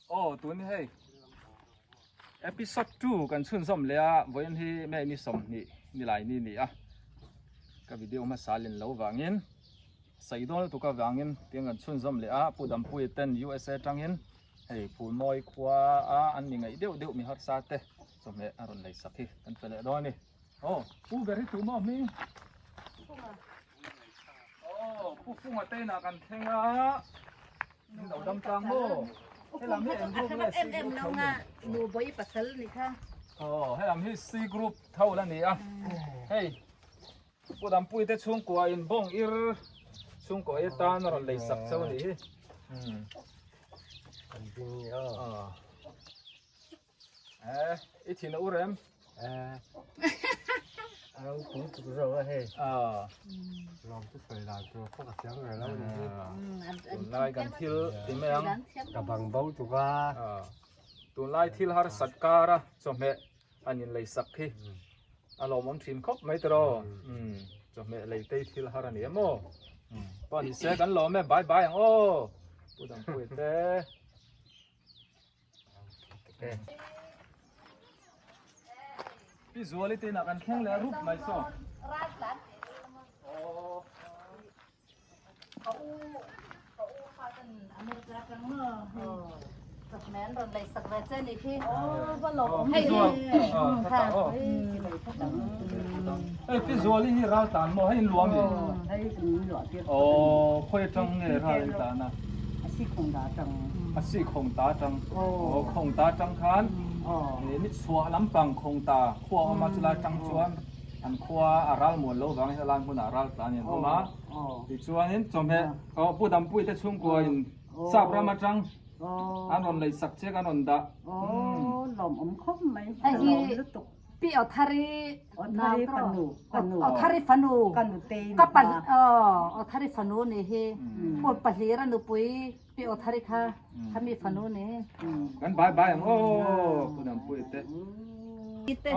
Aw tun hi hei episode 2 kan chhunzawm leh a vawiin hi May ni 20 nilai ni ni a ka video hmasa len lo vangin sawi dawn lutuk avangin tiang kan chhunzawm leh a Pu Dampuia ten USA tangin hei Phulmawi khua a an mi ngaih deuh deuh mi harsa te chawhmeh a rawn lei sak hi kan pe leh dawn a ni. Aw Pu ber hi tu maw hming? Aw Pu Funga te inah kan thleng a. Min lo dam tlang maw? Helam hi eng group nge C group tho ni? Nu bawi pasal ni kha. Aw helam hi C group tho la ni a. Hei Pu Dampui te chhungkua in bawng ir chhungkua i tan a rawn lei sak cheu a nih hi. Kan ding ni a. Eh, i thin a ur em? Eh, a ro pui tuk zo a hei. Ah. Lawm chu sawi dan tur pawh ka thiam ve lo ni hi. Tunlai kan thil ti mai ang. Ka bang bo tuk a. Ah. Tunlai thil harsat kar a chawhmeh an in lei sak hi. A lawmawm thin khawp mai tiraw. Um, chawhmeh lei tei thil har a ni em aw. Pawh ni se kan lawm e, bye bye ang aw. Pu Dangpuia te. Pi Zuali te inah kan thleng leh a rup mai saw. Hei Pi Zuali hi ral tan maw hei in luam i? Aw khawi atang nge ral in tan a? A si khawng ta atang aw khawng ta atang khan ni chhuah lampang khawng ta khua a awm a chulai atang chuan an khua a ral muan lo vangin helai hmunah ral tlan in an awm a tichuanin chawhmeh aw Pu Dampuii te chhungkua in sap ram atang an rawn lei sak chiak an rawn dah. Pi Othari Othari fanu Othari fanu ka pa aw Othari fanu ni hi phone pahlir a nupui Pi Othari kha khami fanu ni Kan bai bai ang aw Pu Dampui te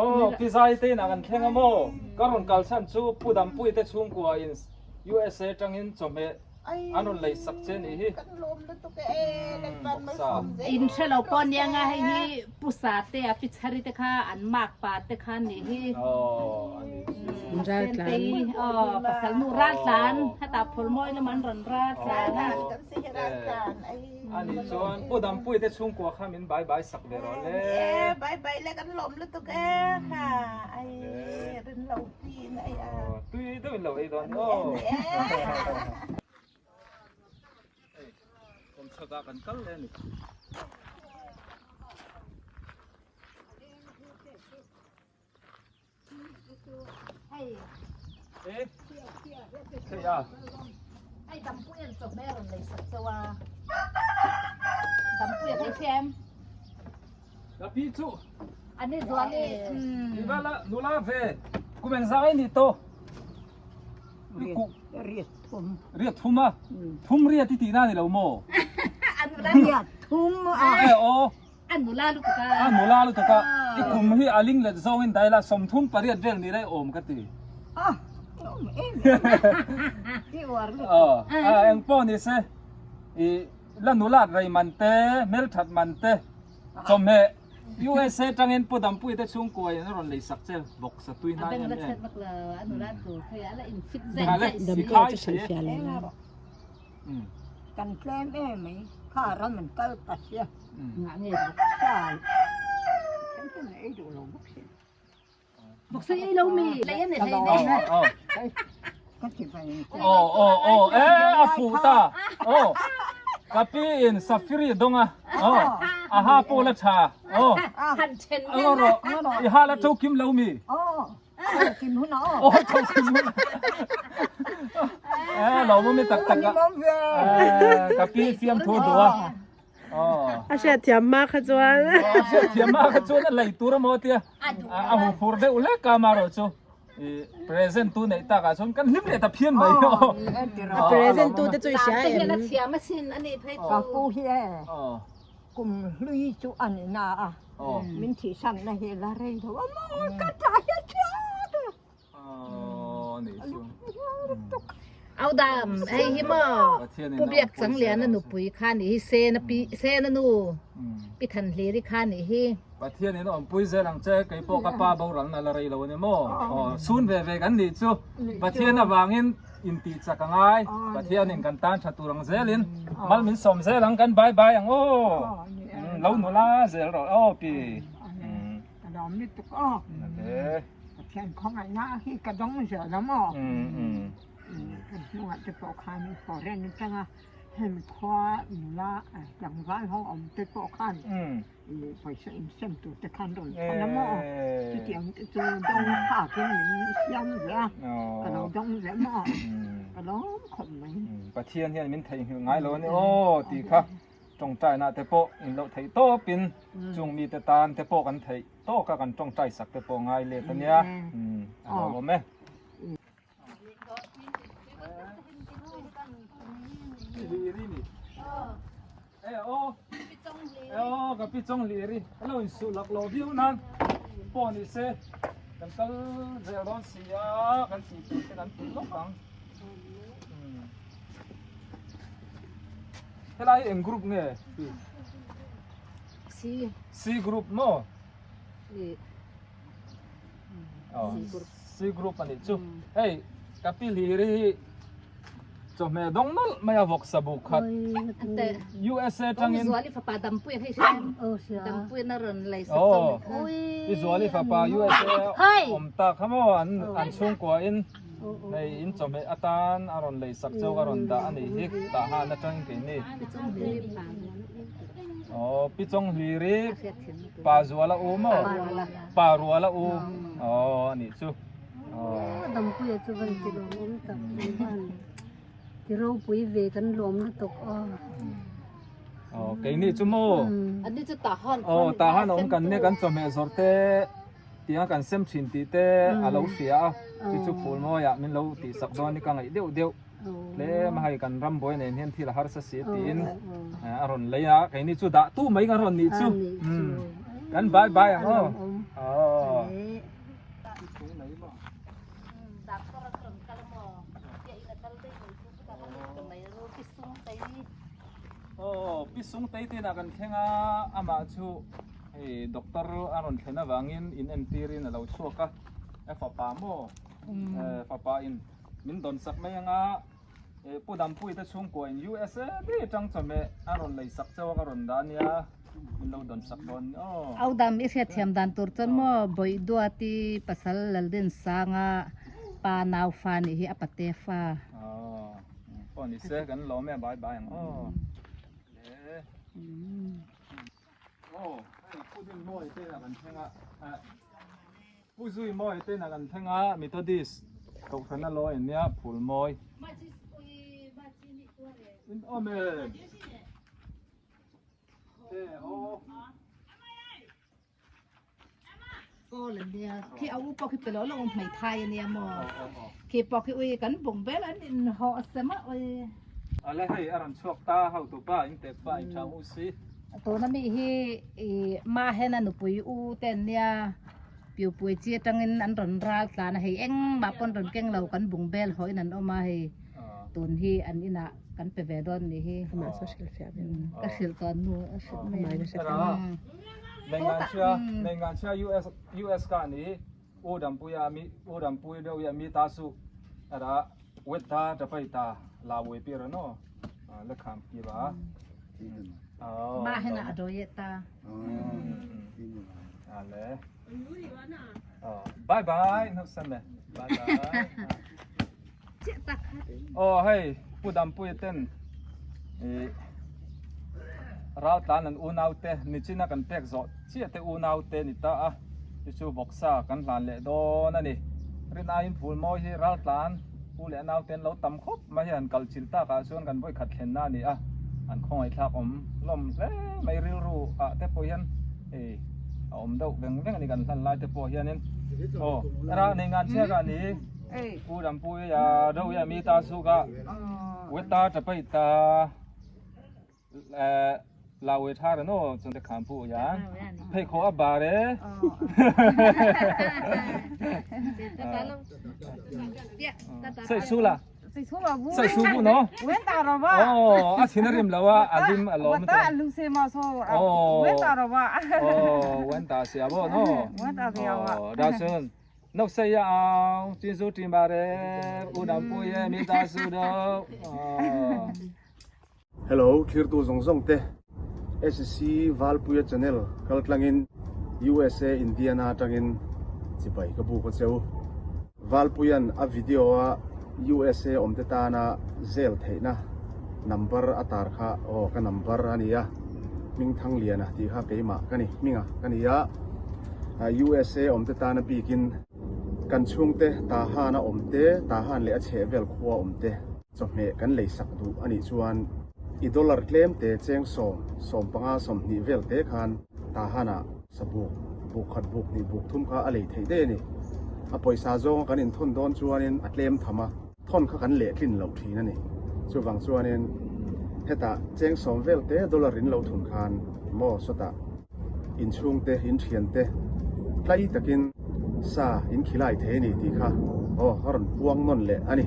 Aw Pi Zai te inah kan thleng a maw ka rawn kal chhan chu Pu Dampui te chhungkua in USA tangin chawhmeh An rawn lei sak che nih hi. In hre lo pawh nia nga hei hi pu sa te a pi chhari te kha an mak pa te kha nih hi. Ral tlan. Aw pasal nu ral tlan heta phul mawi lam an rawn ral tlan a. Ani chuan Pu Dampui te chhungkua kha min bai bai sak ve rawh le. Bai bai le kan lawm lutuk e kha ai rin lo pi in ai a. Tui deuh in lo ei dawn aw. Hei kawmchhak ah kan kal le a ni. Hei dampui an chawhmeh a rawn lei sak chauh a dampui a hei hriam Ka pi chu ani zuali Ivala nula ve kumen zai ni to Riat thum Riat thum a thum riat i tih na ni lo maw Riat thum a E aw A nula lutuk a. A nula lutuk a. I kum hi a ling let zawngin dai la 38 vel ni lai awm ka ti. A awm em em. I uar lutuk. Aw a eng pawh ni se i la nulat rei man te hmelthat man te chawhmeh USA tangin Pu Dampui te chhungkua in a rawn lei sak che bawksa tui hnai em em. A beng la chhet vak lo a nula tur phei a la in fit zaih zaih si. Dampuia chu hrilh fiah lo la. Kan tlem em mai kha ram an kal ta sia. Ngah nge bawk. Kan ten a ei duh lo bawk si. Bawk si ei lo mi. Lei a ni hlei nei. Ka ti vai. Aw aw aw e a fu ta. Aw ka pi in safiri dawng a. Aw a ha pawh la tha. Aw. Han then nge. I ha la tho kim lo mi. Aw. Aw kim hun aw. Aw tho kim hun. Eh lo mo mi tak tak a. Eh ka pi fiam thu duh a. A hriatthiam ma kha chuan. A hriatthiam ma kha chuan a lei tur amaw tia a hu phur deuh lek a marawh chu present tu neih tak ah chuan kan hlim leh ta phian mai. A present tu te chu i hria em? A thiam asin a nih phei chu. Ka pu hi e kum hlui chu a ni na a min thihsan na hi la rei lo a maw ka tah hi a chhuak. Au dam hei hi maw Pu Biak Changliana nupui kha nih hi Sena pi Sena nu Pi Thanhliri kha nih hi. Pathian in a awmpui zel ang che kei pawh ka pa boralna la rei lo a ni maw aw chhun ve ve kan nih chu Pathian avangin intih chak a ngai Pathian in kan tan tha tur ang zelin mal min sawm zel ang kan bye bye ang aw lo nula zel rawh aw pi. Ka lawm lutuk aw. Pathian khawngaihna hi ka dawng zel a maw? Kan hnungah te pawh khan foreign atanga hemi khua nula tlangval ho awm te pawh khan pawisa insem tur te khan rawn thawn a maw? Chutiang te chu dawng phakin min siam ve a, ka lo dawng ve maw? Ka lawm khawp mai. Pathian hian min theihnghilh ngai lo a ni aw tih kha. Tawngtaina te pawh in loh theih tawpin chung mite tan te pawh kan theih tawk a, kan tawngtai sak te pawh ngai let a nia. A lawmawm e. Ka pi chawng hliri a lo insuh lak lo viau nan pawh ni se kan kal zel dawn si a, kan tih tur te kan tih lawk ang. Helai hi eng group nge? C. C group maw? C group a nih chu. Hei ka pi hliri hi chawhmeh dawng nawlh mai a vawksa buk khat. USA tangin. Zuali fapa Dampuia hei hria em? Dampuia na rawn lei sak chawhmeh kha. Pi Zuali fapa USA awm tak kha maw an chhungkua in. Hei in chawhmeh atan a rawn lei sak chauh a rawn dah a nih hi tah han atangin keini aw pi chawng hlir hi pa zuala u maw pa ruala u aw a nih chu aw dampuia chu van ti lawm awm tak van ti ropui ve kan lawm lutuk aw aw keini chu maw ani chu tah han aw tah han awm kan nia kan chawhmeh zawrh te Tiang kan sem thin tih te a lo hria a, chu chu phul mawiah min lo tih sak dawn hi ka ngaih deuh deuh hle mai hei kan ram buai nen hian thil a harsa si tiin a rawn lei a, keini chu dah tu mai kan rawn nih chu kan bye bye ang aw. Aw pi sungtei te inah kan thleng a, amah chu Hei doctor a rawn thlen avangin in entirin a lo chhuak a, a fapa maw fapa in min dawn sak mai anga Pu Dampui te chhungkua in USA daih atang chawhmeh a rawn lei sak chauh a ka rawn dah ania min lo dawn sak dawn aw. Au dam i hriatthiam dan tur chuan maw Bawihduati pasal Laldinsanga pa nau fa nih hi a pate fa. Aw pawh ni se kan lawm e bye bye ang aw. Aw, hei Pu Dinmawi te inah kan thleng a, Pu Zuimawi te inah kan thleng a, Methodist Kohhrana law in nia Phulmawi. In awm em? E aw. Aw la nia, khi a u pawh khi pe lo lo hmeithai a nia maw. Khi pawh khi ui kan bung vel an inhawh sem a ui. Ale hei a rawn chhuak ta hotu pa in tek pa in tha u si. Tuna mi hi i ma hen a nupui u te an nia piupui chi atangin an rawn ral tlan a hei engmah pawn rawn keng lo kan bung bel hawh in an awm a hei tun hi an inah kan pe ve dawn nih hi. Amah chu a hrilhfiah ve. Ka hrilh tawh nu a hrilh mai a. Nei ngan chia US US ka ni u dampui a mi u dampui deuh ya mi ta su ara wet ta tapai ta la wei pi ra no le kham pi ba ma hena adoye ta ale bye bye no san le bye bye Aw hei Pu Dampui ten ih Raltlan an unau te nichina kan pek zawh chiah te unau te ni ta a chu chu vawksa kan hlan leh dawn a ni. Rin aiin phul mawi hi Raltlan pu leh nau te an lo tam khawp mai hi an kal chilh tak ah chuan kan vawikhat thlenna a ni a, an khawngaihthlak awm hlawm hle mai rilru ah te pawh hian hei a awm deuh veng veng a ni kan hlan lai te pawh hianin aw era nei ngan chhiak ah ni. Pu Rampui a ro ya mi ta su ka we ta ta pai ta la we tha ra no chung te kham pu ya phei kho a ba re sei su la. Sai su bu no. Oh, a thin a rim lo a, a lim a lawm ta. Oh. Oh, wen ta sia bo no. Oh, da sun. Nok sei ya ao, chin su tin ba re, u dam pu ye mi ta su do. Oh. Hello, thirtu zawng zawng te. SC Valpuia channel kaltlangin USA Indiana atangin chibai ka buk a cheu. Valpuia'n a video a USA awmte tana zel theihna number a tar kha aw ka number a nia, Hmingthangliana tih kha keimah ka ni, hminga ka ni a. USA awmte tana bikin kan chhungte Tahan a awmte, Tahan leh a chhehvel khua awmte. Chawhmeh kan lei sak duh a nih chuan i dollar tlem te cheng sawm, 15, 20 vel te khan Tahan-ah sabuk, buk khat buk hnih buk thum kha a lei theih daih a ni. A pawisa zawnga kan inthawn dawn chuanin a tlem tham a, thawn kha kan leh tlin loh thin a ni. Chuvang chuanin hetah cheng sawm vel te dollar in lo thun khan maw sawtah inchhungte, inthiante tlai takin sa in khilai thei a ni tih kha aw a rawn puang nawn leh a ni.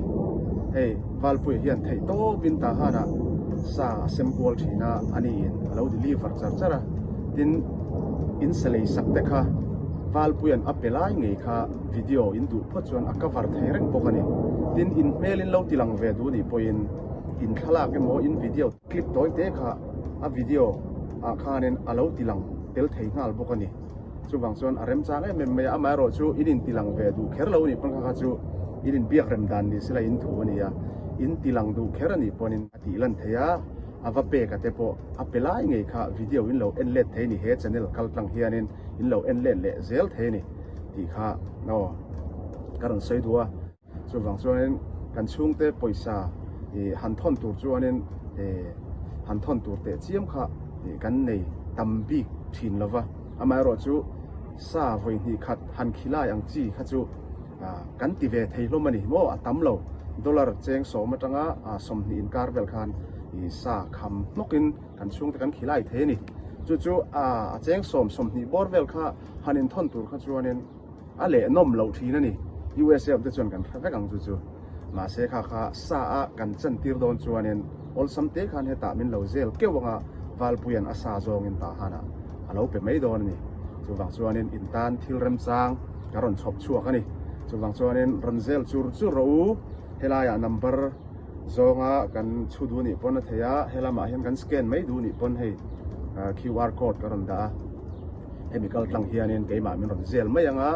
Hei Valpuia hian theih tawpin Tahanah sa a sem kual thin a, a niin a lo deliver char char a. Tin, in sa lei sak te kha Valpuia'n a pe lai ngei kha video in duh phawt chuan a cover thei reng bawk a ni. Tin, in hmel in lo ti lang ve duh nih pawhin in thlalak emaw in video clip tawi te kha a video ah khanin a lo ti lang tel thei nghal bawk a ni. Chuvang chuan a remchang em em mai a, amaherawh chu in inti lang ve duh kher lo a nih pawn kha kha chu in inbiak rem dan ni sela in thu a ni a, in ti lang duh kher a nih pawnin a tih lan thei a, a va pek a te pawh a pe lai ngei kha video in lo en let thei a ni, he channel kal tlang hianin in lo en let leh zel thei a ni tih kha aw ka rawn sawi duh a. Chuvang chuanin kan chhungte pawisa ih han thawn tur chuanin ih han thawn tur teh chiam kha ih kan nei tam bik thin lo va. Amaherawh chu sa vawi hnih khat han khilai ang chi kha chu ah kan ti ve thei hlawm a ni maw a tam lo. Dollar cheng sawm atanga ah 20 inkar vel khan ih sa kham hnawkin kan chhungte kan khilai thei a ni. Chu chu ah a cheng sawm 20 bawr vel kha han inthawn tur kha chuanin A leh nawm loh thin a ni. USA awm te chuan kan hre vek ang chu chu. Mahse kha kha sa a kan chan tir dawn chuanin awlsam te khan hetah min lo zel keuh anga Valpuia'n a sa zawngin Tahanah a lo pe mai dawn a ni. Chuvang chuanin in tan thil remchang ka rawn chhawp chhuak a ni. Chuvang chuanin rawn zel chur chur rawh u. Helaiah number zawnga kan chhu duh nih pawn a thei a, helamah hian kan scan mai duh nih pawn hei QR code ka rawn dah a. Hemi kal tlang hianin keimah min rawn zel mai ang a,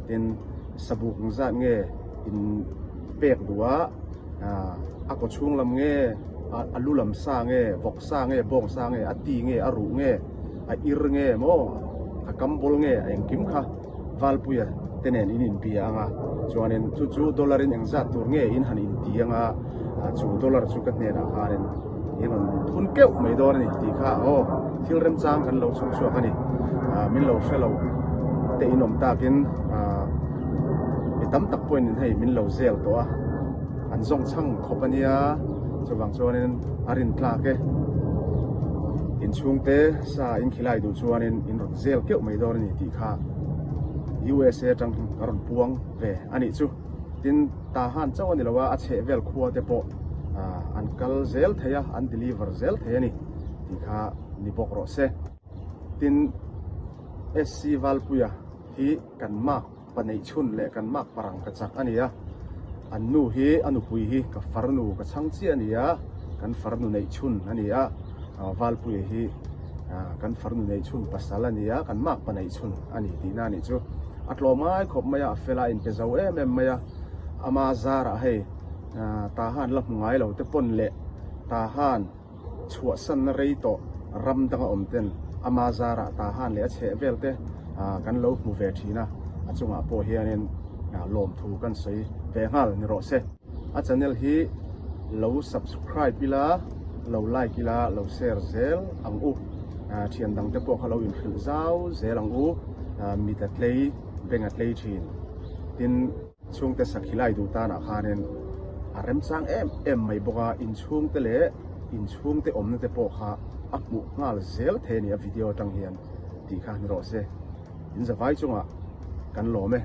tin sabuk ang zat nge in pek duh a, a kaw chhung lam nge, a lu lam sa nge, vawk sa nge, bawng sa nge, a ti nge, a ruh nge, a ir nge maw, a kam bawl nge, a engkim kha Valpuia te nen in inbia ang a, chuanin chu chu dollar in engzat tur nge in han inti ang a, chu dollar chu ka hnenah khanin in rawn thun keuh mai dawn a ni tih kha aw thil remchang kan lo chhawp chhuak a ni. Min lo hre lo te in awm takin mi tam tak pawhin in hei min lo zel tawh a, an zawng chhang khawp a nia, chuvang chuanin a rin tlak e. Inchhungte sa in khilai duh chuanin in rawn zel keuh mai dawn a ni tih kha USA atang ka rawn puang ve a nih chu. Tin, Tahan chauh a ni lo a, a chheh vel khua te pawh an kal zel thei a, an deliver zel thei a ni tih kha ni bawk rawh se. Tin, SC Valpuia hi kan mark pa neih chhun leh kan mark parang ka chak a ni a, an nu hi a nupui hi ka farnu ka chhang chiah a ni a, kan farnu neih chhun a ni a, Valpuia hi kan farnu neih chhun pasal a ni a, kan mark pa neih chhun a ni tihna a nih chu. A tlawm ngai khawp mai a, a fel a, a inpe zo em em mai a, ama zarah hei Tahan la hmu ngai lo te pawn leh Tahan chhuahsanna rei tawh ram danga awm ten ama zarah Tahan leh a chheh vel te kan lo hmu ve thin a, a chungah pawh hianin lawmthu kan sawi ve nghal ni rawh se. A channel hi lo subscribe ila, lo like ila, lo share zel ang u. Thian dang te pawh kha lo inhrilh zau zel ang u. Mit a tlei, beng a tlei thin. Tin, chhungte sakhi lai duh tanah khanin a remchang em em mai bawk a, inchhungte leh inchhungte awmna te pawh kha a hmuh nghal zel thei a ni a video atang hian tih kha ni rawh se. In zavai chungah kan lawm e.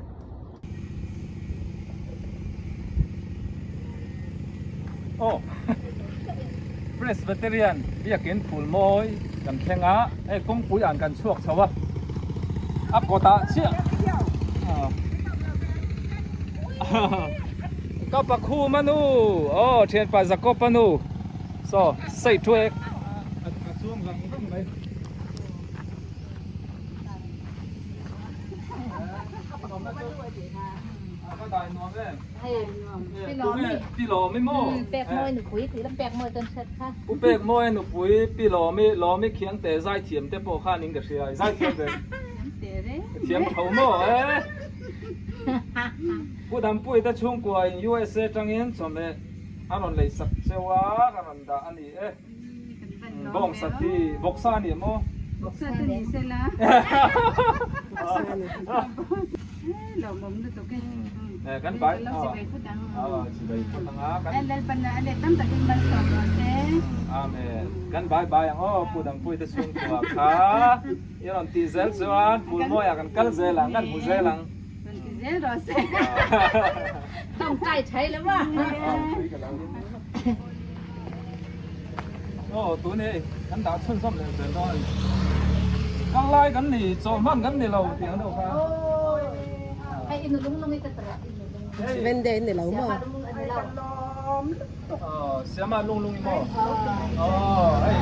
Aw Presbyterian biakin phul mawi kan thleng a, hei kawngpui an kan chhuak chho a, a kawtah chiah ka pakhum a nu aw thianpa Jacob a nu saw sei thuek a chuang vang vang mai. Pu Pek Mawi nupui Pi Lawmi, Lawmi Khiangte zaithiam te pawh khan in ka hria, zaithiam ve thiam tho maw e. Pu Dampuii te chhungkua in USA tangin chawhmeh a rawn lei sak cheu a, ka rawn dah a ni e. Bawng sati vawksa a ni em aw? Vawksa te ni se la. Lawmawm lutuk e. Kan bai. Lo chibai phut ang. Aw chibai phut ang a. Kan Lalpan a let tam takin malsawm rawh se. Amen. Kan bai bai ang aw Pu Dangpui te chhungkua kha i rawn tih zel chuan Phulmawiah kan kal zel ang kan hmu zel ang. Rawn ti zel rawh se. Tawngtai thai lo a. Aw tun hei kan dah chhunzawm leh zel dawn a ni. Kal lai kan ni chaw hman kan ni lo tih ang deuh kha. Hei inu lung lung i ta tawh inu lung. Vende in ni lo maw? Aw siama lung lung i maw? Aw hei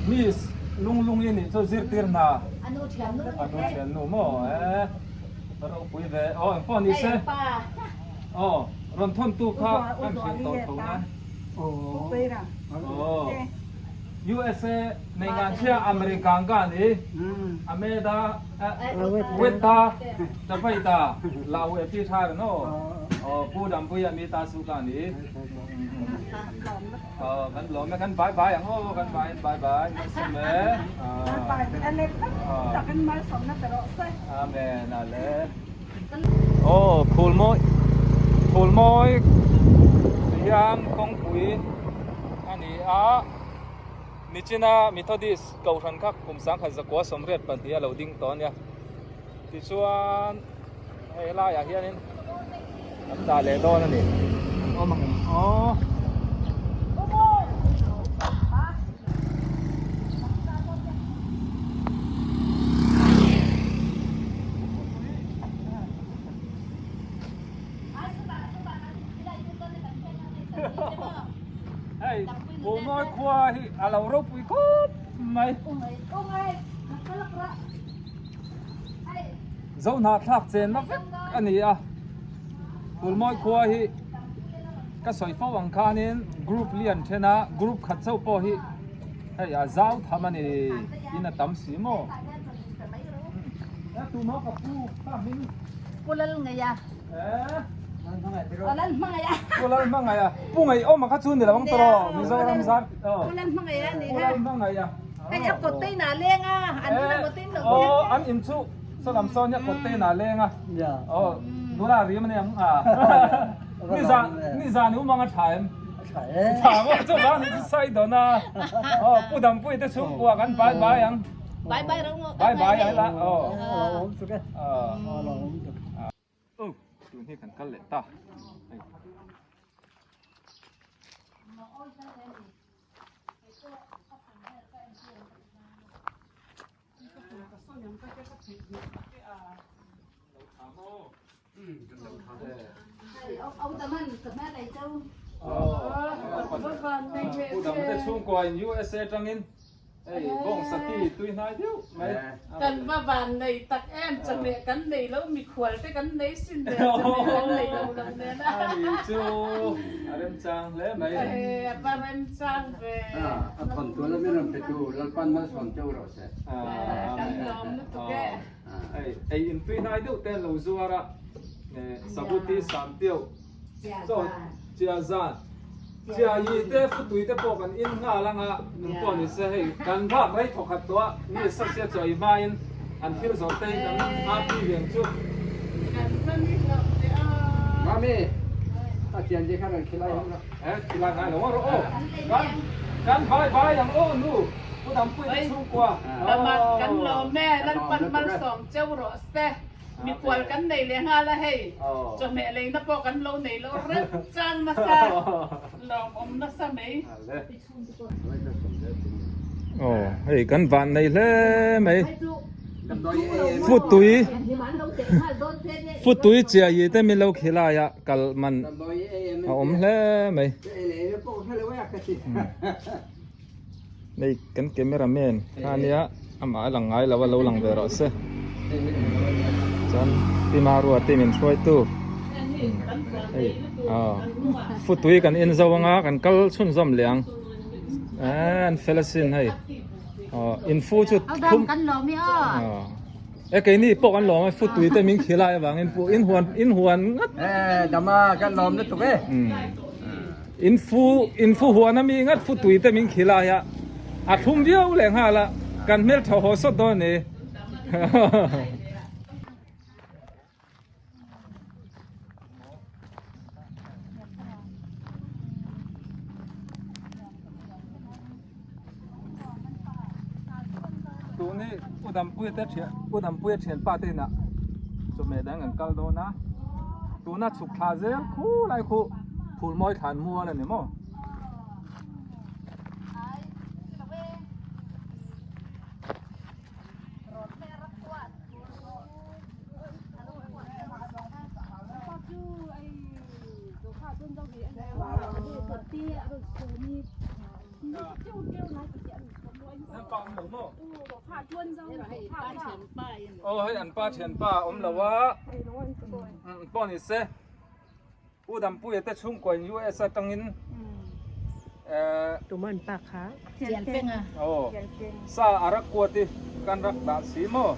miss lung lung i nih chu zirtir hna. Anu thian nu. Anu thian nu maw e ropui ve aw engpawh ni se. Aw rawn thawn tu kha kan hrilh tawh tho na. Aw USA nei ngan chhia America ka ni Ameda Weta Tapaita Lau e pi tha no aw Pu Dampui ami ta su ka ni aw kan lawm e kan bye bye ang aw kan bye bye bye malsawm e Amen ale. Aw phul mawi phul mawi ti hian kawngpui a ni a nichina Methodist kohhran kha kum 1982 a lo ding tawh a nia tichuan hei helaiah hianin an dah leh dawn a ni an awm ang em aw. Hei Pawmawi khua hi a lo ropui khawp mai. Zohnahthlak chenna vek a ni a, Pulmawi khua hi ka sawi fo ang khanin group lian then a, group khat chauh pawh hi hei a zau tham a ni in a tam si maw. Tuma ka pu ka hming. Pu Lal Ngaia. Eh. Lal Hmangaih a. Pu Lal Hmangaih a. Pu Ngaih awm a kha chu ni lo ang tawh Mizoram zar. Pu Lal Hmangaih a ni Pu Lal Hmangaih a. Hei a kawt te in a leng a. An in a kawt te in lo. Aw an in chu saw lam sawn hi a kawt te in a leng a. Aw nula rim a ni ang a. Nizan nizan i umang a tha em? Tha e. Tha maw chu vang ni chu sawi dawn a. Aw Pu Dampuii te chhungkua kan bai bai ang. Bye bye rong. Bye bye ai la. Aw. Awm tuk e. Aw awm tuk. Aw tun hi kan kal leh ta. Hei. Pu dang te chhungkua in USA tangin hei bawng sati tui hnai deuh mai. Kan va van nei tak em chawhmeh kan nei lo mikhual te kan nei sin nen chawhmeh kan nei lo lo nen a. Ani chu a remchang hle mai. A va remchang ve. A thawn tu la min rawn pe tu Lalpan malsawm teuh rawh se. Kan lawm lutuk e. Hei ei in tui hnai deuh te an lo zuar a sabuti sampiau chaw chia zan chia yi te futui te pawh kan in nghal anga nung pawh ni se hei kan vak rei thawk khat tawh a mi sasia chaw ei hmain an thil zawrh te hi kan happy ve ang chu. Mami a chian te kha rawn khilai ang rawh. E khilai ngai lo rawh aw kan kan vai vai ang aw nu. Pu Dampuii te chhungkua. Tamat kan lawm e, Lalpan malsawm cheu rawh se. Mikhual kan nei leh nghal a hei, chawhmeh leina pawh kan lo nei lo reng chang nasa, lawmawm nasa mai. Aw hei kan van nei hle mai futui futui chiah i te min lo khilai a kal man a awm hle mai Hei kan camera man kha ania amah a lang ngai lo a lo lang ve rawh se chuan pi Marua te min hruaitu hei aw futui kan en zo anga kan kal chhunzawm leh ang eh an fel asin hei aw in fu chu thum aw e keini pawh kan lawm a futui te min khilai avangin pawh in huan in huan ngat eh dama kan lawm lutuk e. In fu in fu huan ami ngat fu tui te min khilh a hia a thlum viau leh nghal a kan hmel tha haw sawt dawn a ni. Tun hi U Dampuia te thian U Dampuia thianpa te inah chawhmeh dang an kal dawn a tuna chhuk thla zel khu lai khu phul mawi thlan mual a ni maw. Aw hei an pa thianpa a awm lo a pawh ni se U Dampuia te chhungkua in US atangin eh Tuma an pa kha aw sa a rak kuat i kan rak dah si maw.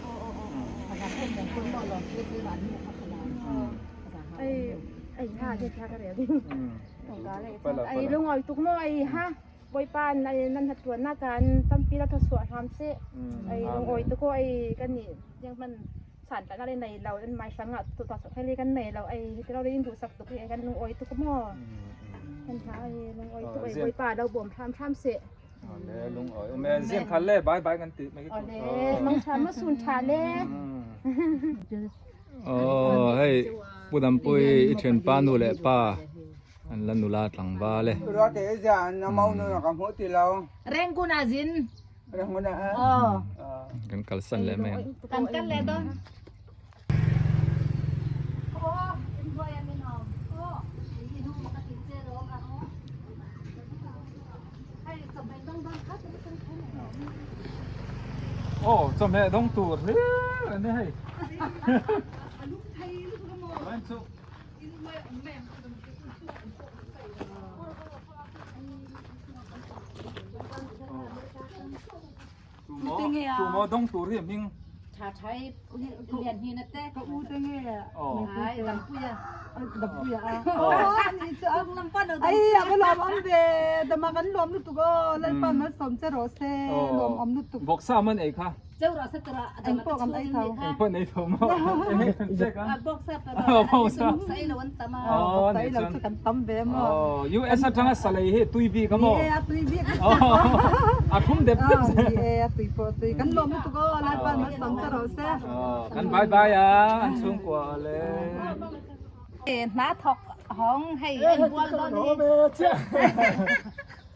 Ai lungawi tuk maw ai ha Bawipa nan hna-ṭuannak ah tampi la thawchuah hram seh. Ai lungawi tuk aw ai kan nih tiang hman santlaihnak le nei lo an mai hrang ah tuah sawh thai kan nei lo ai hiti lo in duhsak tuk i kan lungawi tuk maw. Kan hna ai lungawi tuk ai Bawipa lo bawm hram hram seh. Le lungawi um e ziang khal le bye bye kan ti mai Ole mang tha ma sun tha le. Oh hei Pu Dampui i thianpa nu leh pa an la nula tlangval e. Rengkun ah zin. Aw. Kan kalsan leh mai ang. Kan kal leh dawn. Aw chawhmeh dawng tur hlir a ni hei. Tumaw dawng tur hi a hming. Tha thai lian hi na te. Ka u te nge. Ai dampuia. Dampuia a. Ai a va lawm awm ve dama kan lawm lutuk aw Lalpa malsawm che rawh se lawm awm lutuk. Vawksa man ei kha. Cheu rawh se tura Eng pawh kan ei tho. Eng pawh an ei tho maw? Eng nge kan check a? Vawksa pero vawksa ei lo an tam a. Vawksa ei lo chu kan tam ve maw? US atanga salei hi tui bik a maw? Ni e a tui bik. A thlum dep dep zel. Ni e a tui pawh tui. Kan lawm lutuk aw Lalpa malsawm che rawh se. Kan bye bye a an chhungkua le. Hna thawk hawng hei an bual dawn hi.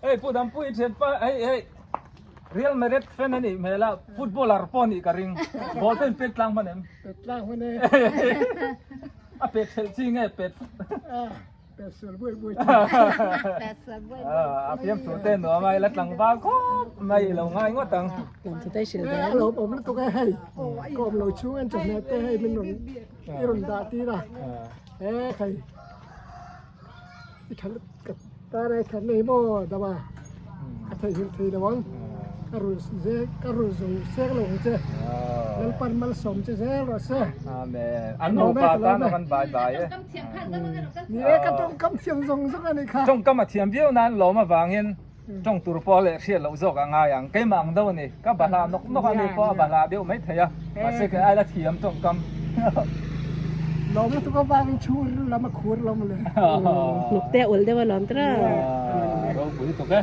Hei Pu Dampui thianpa hei hei. Real Madrid fan a nih hmel a, footballer pawh a nih ka ring. Ball te in pet tlang hman em? Pet tlang hman e. A pet thelh chi nge pet? Pet sual buai buai chi. Pet sual buai buai. A fiam thu te nuam a, ila tlangval khawp mai i lo ngai ngawt ang. Lam chu te hrilh ve. A lo awm lutuk e hei. Ka awm lo chhung en chawhmeh te hei min rawn i rawn dah tir a. E khai. I tha ka tan ai that nei maw dama a theihnghilh thei lo ang ka rul zel ka rul zo sek lo ang che Lalpan malsawm che zel rawh se Amen an nupa tan a kan bai bai e ni e ka tawngkam thiam zawng zawng a nih kha tawngkam a thiam viau nan lawm avangin tawng tur pawh leh hriat loh zawk a ngai ang keimah ang deuh a ni ka bahlah nawk nawk a ni pawh a bahlah deuh mai thei a mahse kei aila thiam tawngkam lawm lutuk avangin chhung lam a khur lo mawle hnuk te a ul deuh a lawm tawh ropui lutuk e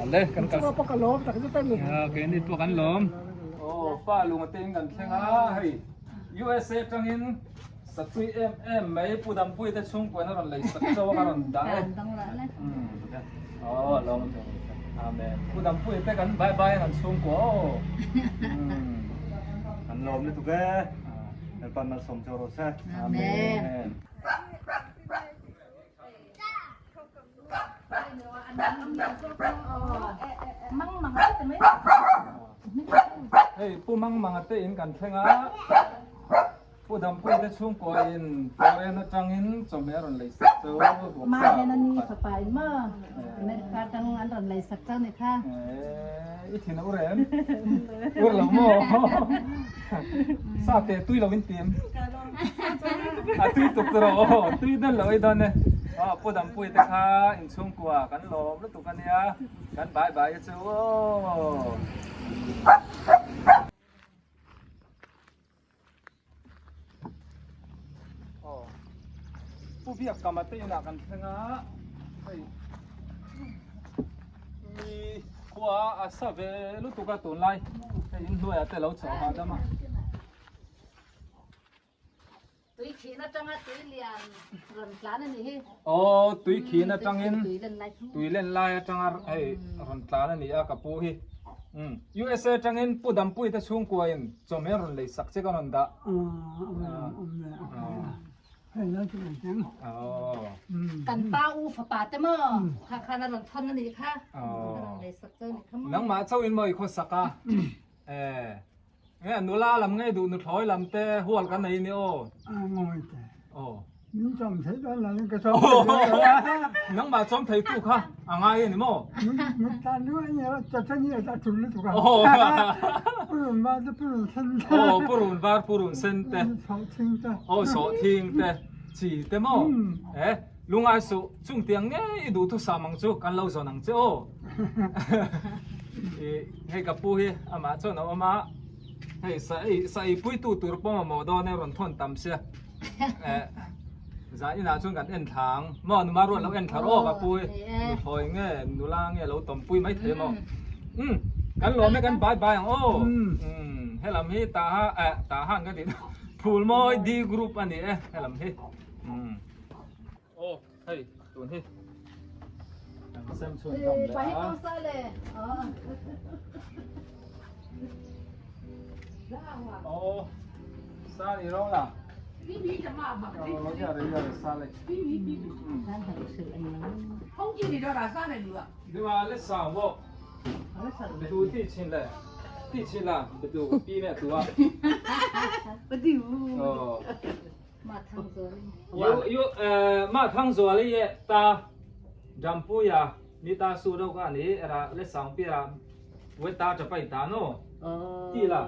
ale kan kal chunga pawh ka lawm tak zet a ni keini pawh kan lawm aw pa lunga te in kan thleng a hei. USA tangin satui em em mai Pu Dampuii te chhungkuain a rawn lei sak chauh a ka rawn dah e. Aw lawm Amen. Pu Dampuii te kan bye bye an chhungkua aw. An lawm lutuk e. Lalpan malsawm chauh rawh se. Amen. Hei Pu Mang Manga te in kan thleng a, Pu Dampuii te chhungkua in foreign atangin chawhmeh a rawn lei sak chau vawksa Ma hian a ni fapa in maw America atang an rawn lei sak chau ni kha. I thin a ur em? Ur lo maw? Sa te tui lo in tim. A tui tuk tur aw, tui dawn lo ei dawn e. Aw Pu Dampuii te kha inchhungkua kan lawm lutuk a nia, kan bai bai a chu aw. Aw Pu Biakkama te inah kan thleng a, hei mi khua a sa ve lutuk a tunlai hei inhnuaiah te lo chhoh hahdam a. Tui khin atanga tui lian rawn tlan a ni hi. Aw tui khin atangin tui len lai atanga hei rawn tlan a ni a ka pu hi. USA atangin Pu Dampui te chhungkua in chawhmeh rawn lei sak che ka rawn dah. Kan pa u fapa te maw kha khan a rawn thawn a nih kha. A rawn lei sak che a nih kha maw. Nangmah chauhin maw i khawsak a? Eh. Nge nula lam ngei duh nuthlawi lam te hual kan nei ni aw. A ngawi te. Aw. Min chawm thei dawn lo in ka chawm thei dawn lo a. Nangmah chawm thei tu kha a ngai a ni maw? Nut tan nu a nia chacha ni a tul lutuk a. Purun var te purun sen te. Aw purun var purun sen te. Sawh thing te. Aw sawh thing te chi te maw? Eh lungai suh chung tiang ngei i duhthusam ang chu kan lo zawn ang che aw. Hei ka pu hi amah chuan a awm a, hei sa ei sa ei pui tu tur pawh mamawh dawn e rawn thawn tam sia eh zan inah chuan kan en thla ang maw numa ruat lo en thla rawh aw ka pu hi nuthlawi nge nula nge lo tawm pui mai thei maw um kan lawm e kan bai bai ang aw um helam hi tah eh tah han ka tih phulmawi D group a ni e helam hi um. Aw hei tun hi kan sem chhun zawm leh a. Aw sa ni rawng la. Aw ya re ya re sa le. Dima le sa wo. Tu ti chin le. Ti chin la tu pi me tu a. Aw. Yu yu ma thang zual i ta Jampuia mi ta su do ka ni ra le sang pi ra we ta cha pai ta no ti la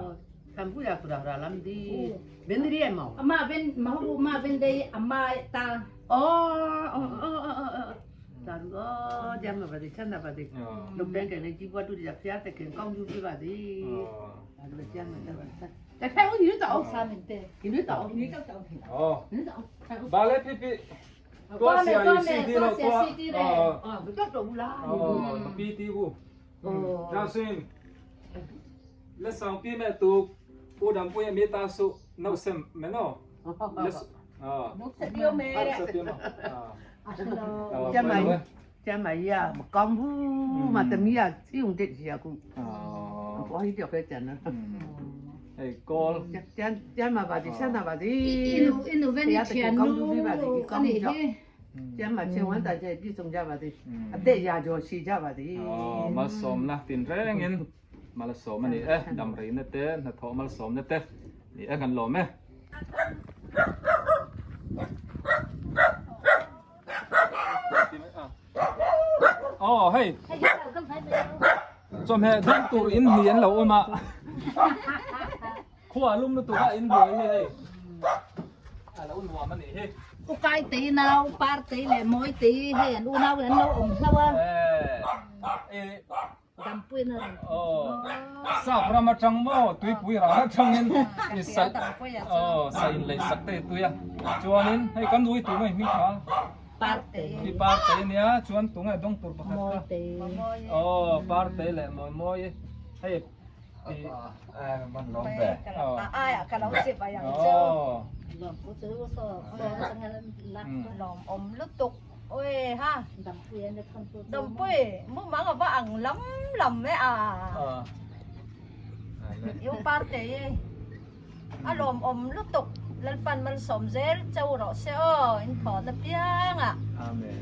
Jampuia ku ra ra lam di ben ri mo ama ben ma hu ma ben dei ama ta oh oh oh oh oh ta ru oh jam ma ba di chan na ba di lục đen cái này chỉ qua tu di phia te ken kong yu ba di ta jam ma ta 在开我女走，女走，女走走。哦，巴嘞皮皮，多谢有 CD 了，多哦，哦，B D 五，嗯，让信，那上边咩都，不然不也没打数，那什么喏，哦， 色标咩？啊，这买这买呀，功夫嘛，等于啊，用的是啊，哦，我去就去讲了。哎，高。这这嘛把的，现在把的。一路一路问你钱路，你去。这嘛千万大家比中家把的，啊对呀，就是这把的。哦，มาสมนะตินแรงเงินมาละสมอันนี้เอ๊ะดำรีนะเต้นะทอมาละสมนะเต้นี่เอ๊ะกันหล่อไหม哦嘿，做咩东tur in hian lo awm a khua lum lutuk a in buai hi hei a lo nuam a nih hi. U kai te nau par te leh mawi te hei an u nau in an lo awm hlauh a. Dampui na rawn Aw sap ram atang maw tuipui ral atangin i sa aw sa in lei sak te i tui a chuanin hei kan ui tur mai hming kha Parte i parte ania chuan tunge dawng tur pakhat kha aw parte leh mawi mawi hei i man lawm ve. Ka lo chibai ang cheu. Lawmawm lutuk. Oi ha. Dampui mumang a va ang lam lam e a. Iu parte i a lawmawm lutuk. Lalpan malsawm zel cheu rawh se aw in thawhna piang ah. Amen.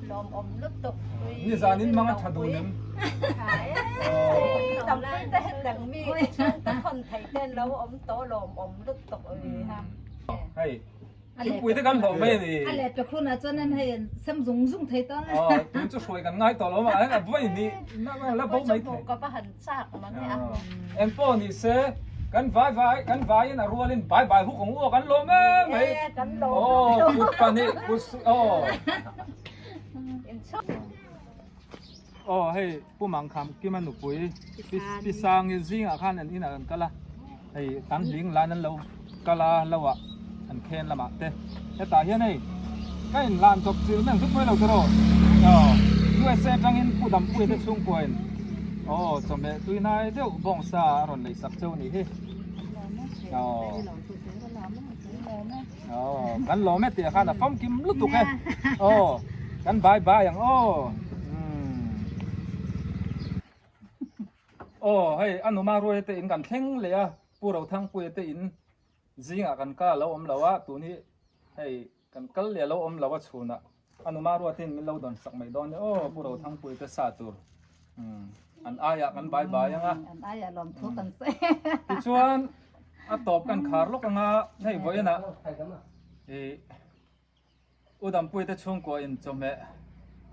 Lawmawm lutuk. Nizanin mang a tha dun em? Dampui te hetang mi chhungte thawn thei ten lo awm tawh lawmawm lutuk oi ha. Hei thingpui te kan hlawh mai a ni. A leh pe khunah chuan an hei an sem zung zung thei tawh a. Aw tun chu hruai kan ngai tawh lo mah a vawi ni la bo mai thei. Ka va han chak mang e a. Engpawh ni se kan vai vai kan vaiin a rualin bai bai huk ang u aw kan lawm em mai. Kan lawm. Aw kut pahnih kut aw. Aw hei Pu Mangkham Kima nupui Pi Sangi zingah khan an inah an kal a, hei tam hling lan an lo kal a lo ah an khen lamah te hetah hian hei ka in lan chawp chilh mai ang chu pawilo te rawh aw USA atangin Pu Dampuia te chhungkuain aw chawhmeh tui hnai deuh bawngsa a rawn lei sak cheu a nih hi aw. Aw, kan lawm e tih khan a famkim lutuk e. Aw, kan bai bai ang aw. Aw, hei a numa ruai te in kan thleng leh a, Pu Rothangpuia te in zingah kan kal a lo awm lo a, tun hi hei kan kal leh a lo awm lo a chhunah a numa ruai te in min lo dawn sak mai dawn e aw, Pu Rothangpuia te sa tur. An aiah kan bai bai ang a. An aiah lawmthu kan sawi. Tichuan a tawp kan khar lawk ang a, hei vawiinah ih U Dampuite chhungkua in chawhmeh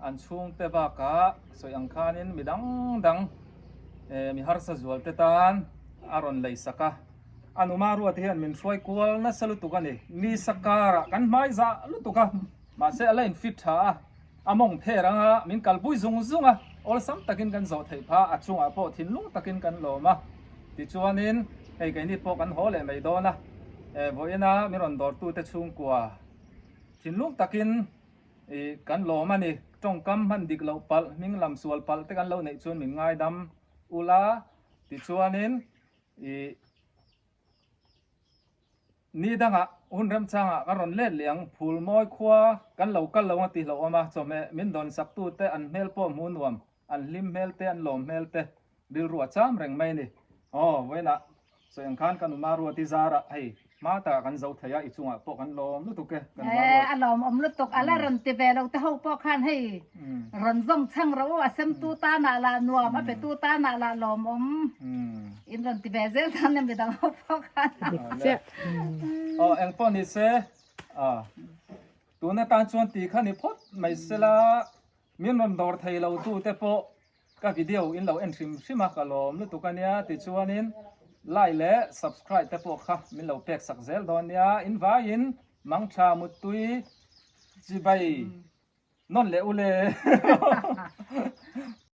an chhungte bakah sawi ang khanin mi dang dang mi harsa zual te tan a rawn lei sak a. A numa ruat hian min hruai kual nasa lutuk a ni. Nisa karah kan hmai zah lutuk a, mahse a la in fit tha a. A mawng pher anga min kalpui zung zung a, awlsam takin kan zawh theih phah, a chungah pawh thinlung takin kan lawm a. Tichuanin hei keini pawh kan haw leh mai dawn a, vawiina min rawn dawrtute chhungkua thinlung takin kan lawm a ni. Tawngkam hman dik loh palh, hming lam sual palh te kan lo neih chuan min ngaidam ula, tichuanin ih. Ni dangah hun remchangah kan rawn let leh ang, phul mawi khua kan lo kal lo ang a ti hlauhawm a, chawhmeh min dawn saktute an hmel pawh hmuh nuam, an hlim hmel te, an lawm hmel te rilru a cham reng mai a ni. Aw, vawiinah sawi ang khan kan uma Ruati zarah hei hma takah kan zo thei a, i chungah pawh kan lawm lutuk e, kan uma Ruat. A lawmawm lutuk, a la rawn ti ve lo te ho pawh khan hei rawn zawng chhang rawh u, a semtu tanah lah nuam, a petu tanah lah lawmawm. In rawn ti ve zel tan em midang ho pawh khan. Dik chiah. Aw eng pawh ni se a tun atan chuan ti kha ni phawt mai sela min rawn dawr thei lo tu te pawh ka video in lo en hrim hrim a ka lawm lutuk ania tichuanin like leh subscribe te pawh kha min lo pek sak zel dawn nia in vaiin mangtha muttui chibai. Nawn leh u le.